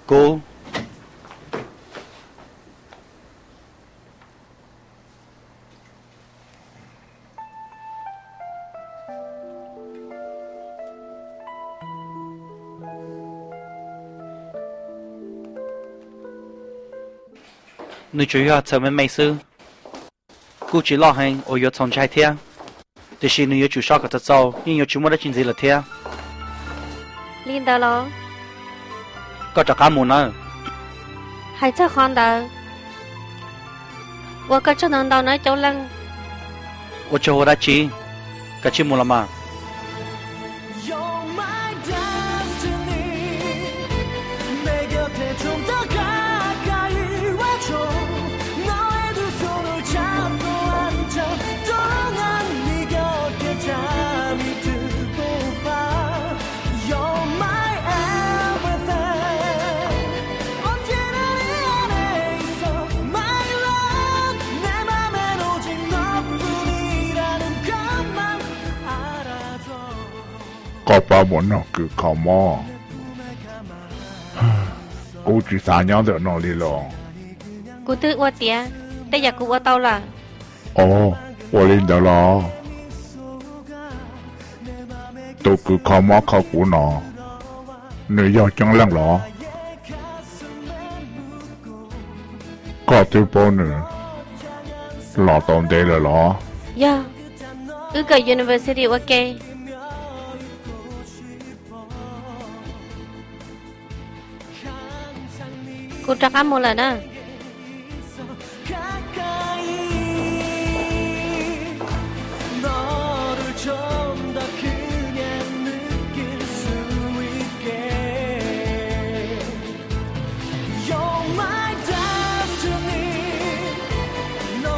Kuv. Nws tsuas yog txhawm me me xwb, kuj tsis loj heev uas yuav txhaum ntshai thiab. Tiam sis nws yuav tsum so kom txaus txaus, yeej yuav tsis muaj dab tsi ntxiv lawm thiab. Li ntawd los? Koj rov qab mus nawb. Hais txog qhov ntawd, ua koj tsaug ntau ntau nawb Coob Leej. Ua tsaug ua dab tsi, koj cia li mus los mas. Koj pab mus nrog kuv kho mob. Kuv tsis xav nyob ntawm no li los. Kuv twb ua tiav tej yam kuv ua tau lawm. Ov, ua li ntawd los? Tus kws kho mob kho kuv no, nws yog Coob Leej los? Koj twb paub nws los tau ntev lawm los? Yog, wb kawm university ua ke. Kuv rov qab mus lawm na.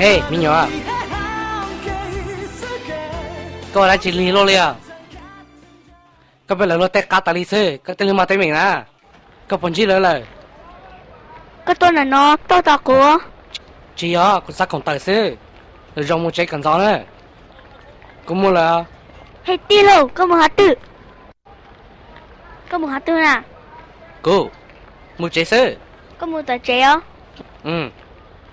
Hej, me nyuam, koj ua dab tsi lig luaj li os? Koj pheej lawv luag tej qab tas li xwb, koj tej lus mas teeb meem na, koj puas ntsib lawv lawm? Koj tuaj ntawm no tuaj tos kuv? Tsis yog, kuv xav koom tawm xwb. Lwm zaus mus tsev kom ntxov na. Kuv mus lawm. Hej tij laug, koj mus qhov twg? Koj mus qhov twg na? Kuv mus tsev xwb. Koj mus tom tsev os?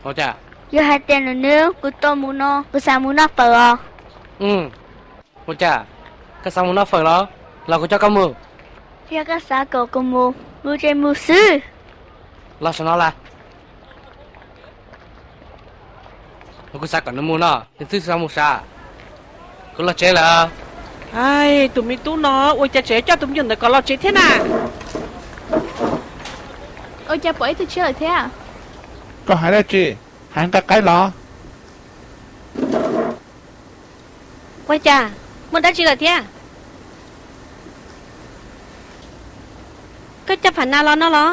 Ua cas? Yog hais tias nws nws kuv tua mus no, kuv xav mus noj fawm os. Ua cas? Koj xav mus noj fawm los? Los kuv coj koj mus. Yog koj xav kom kuv mus, mus ces mus xwb. Los saum no las. Kuv xav kom nws mus no, nws twb xav mus sav. Kuv los tsev lawm. Tus me tub no ua cas tseem coj tus me nyuam ntawd kom los tsev thiab na? Ua cas pom ib tug tshiab lawm thiab? Koj hais dab tsi? Hais nqaij qaib los? Ua cas, muaj dab tsi lawm thiab? Koj coj Pham Nas los no los?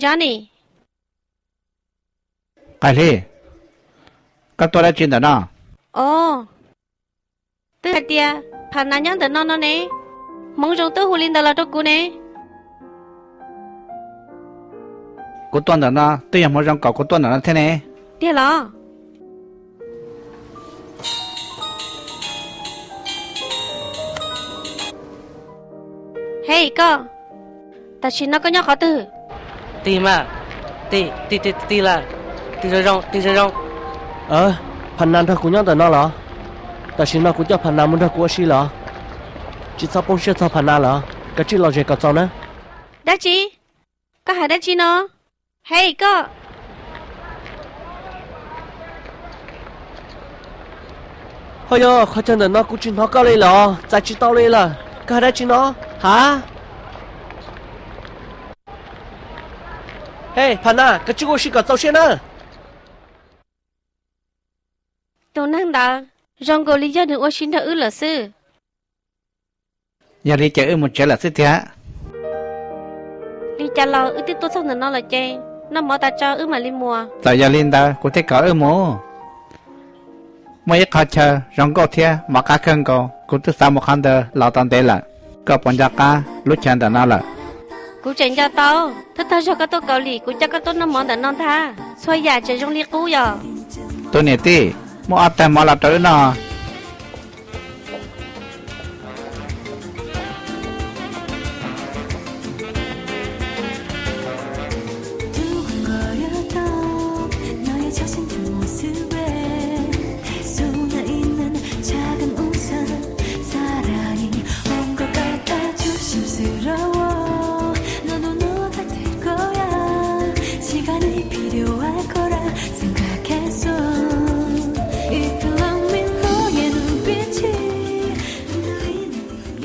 Johnny. Qaij Hli, koj tuaj dab tsi ntawm no? Os, twb hais tias Pham Nas nyob ntawm no no ne. Hmoov zoo twb hu li ntawd los rau kuv ne. Kuv tuaj ntawm no twb yog hmoov zoo kom kuv tuaj ntawm no thiab ne. Tiag los? Hej koj, tam sim no koj nyob qhov twg? Tig mas, tig, tig, tig, tig lawm, tig zoo zoo, tig zoo zoo. Pham Nas nrog kuv nyob ntawm no los? Tam sim no kuv coj Pham Nas mus nrog kuv ua si los? Tsis txhob poob siab txog Pham Nas lawm, kav tsij los zem kom txaus na. Dab tsi? Koj hais dab tsi no? Hej koj! Ho yog qhov chaw ntawm no kuv tsis hnov koj li los, txais tsis tau li lawm. Koj hais dab tsi no? Hav? Hej Pham Nas, kav tsij ua si kom txaus siab na. Tus neeg ntawd zoo nkaus li yog nws ua si nrog wb lawm xwb. Yog li ces wb mus tsev lawm xwb tiag. Li cas los wb twb tuaj txog ntawm no lawm ces noj mov tas tso wb mam li mus. Txawm yog li ntawd kuv thiaj kom wb mus. Muaj ib qho chaw zoo nkauj thiab mov qab kawg nkaus, kuv twb xav mus qhov ntawd los tau ntev lawm. Koj puas nco qab lub chaw ntawm no lawm? Kuv tseem nco tau, twb tag zog koj tuaj Kaus Lim kuv coj koj tuaj noj mov ntawm no ntag. Txhua yam tseem zoo li qub yom. Tus niam tij, muab ob tag mov los rau wb noj.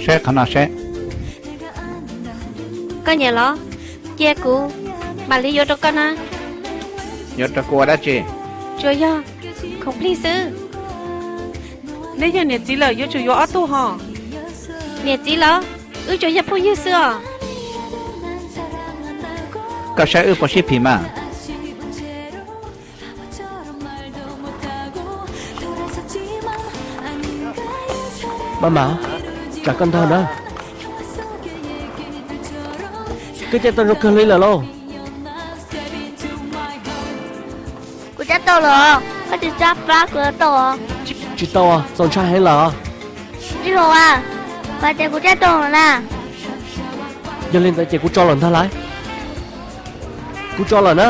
Saib qhov no seb. Koj nyiam los? Cia kuv mam li yuav rau koj na. Yuav rau kuv ua dab tsi? Tsuas yog khoom plig xwb. Neb yog niam txiv lawm yuav tsum yuav ob tug hos. Niam txiv los? Wb tsuas yog phooj ywg xwb os. Koj saib wb puas sib phim mas. Maj mam, tsam koj ntog na. Koj caij tau zoo kawg li lawm lauj. Kuv caij tau lawm, koj tsis txhob pab kuv tau os. Tsis tau, txaus ntshai heev lawm. Tij laug a, kuv hais tias kuv caij tau lawm na. Yog li ntawd ces kuv tso lawm ntag lauj. Kuv tso lawm na.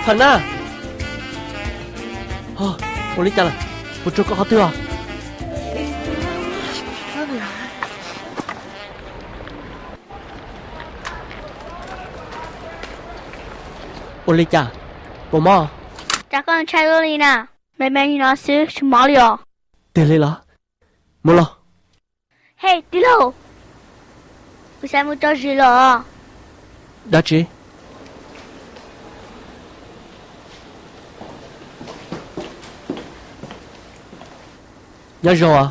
Pham na, ua li cas lawm? Puas raug koj qhov twg os? Ua li cas? Puas mob? Cas koj ntshai luaj li na? Me me li no xwb tsis mob li os. Tiag li los? Mus los. Hej tij laug, kuv xav mus tso zis los. Dab tsi? Nyob zoo os.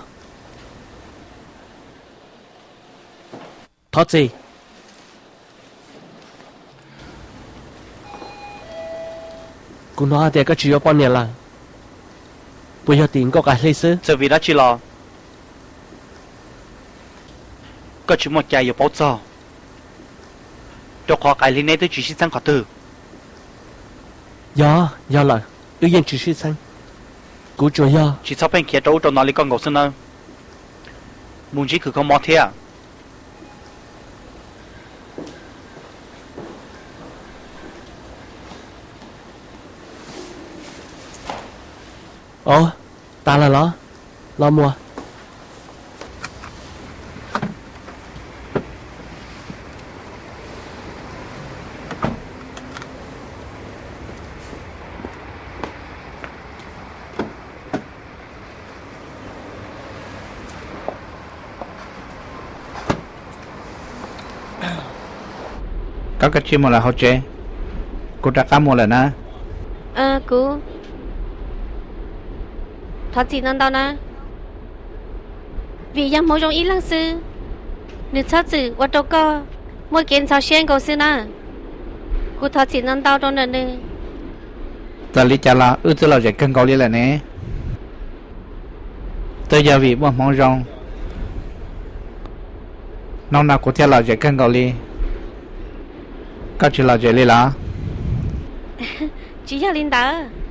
Thov txim. Kuv hnov hais tias koj tsis yuav poj niam lawm, puas yog tim nkauj Qaim Hli xwb? Txawm vim dab tsi los koj tsis muaj cai yuav paub txog, rau qhov Qaim Hli neb twb tsis sib txheeb qhov twg. Yog, yog lawm, wb yeej tsis sib txheeb. Kuv tsuas yog... Tsis txhob pheej khiav rau ub rau no li koj nkaus xwb nawb. Mus ntsib khwv kho mob thiab. Os, tas lawm los? Los muag. Koj kav tsij mus lawm hauv tsev, kuv rov qab mus lawm na. Kuv thov txim ntau ntau na, vim yog hmoov zoo ib leeg xwb, nws txhob txwm ua rau koj muaj kev ntxhov siab nkaus xwb na. Kuv thov txim ntau ntau rau nws. Txawm li cas los wb twb lom zem kawg nkaus li lawm ne. Twb yog vim muaj hmoov zoo, hnub no kuv thiaj lom zem kawg nkaus li. Koj tsis lom zem li los? Tsis yog li ntawd.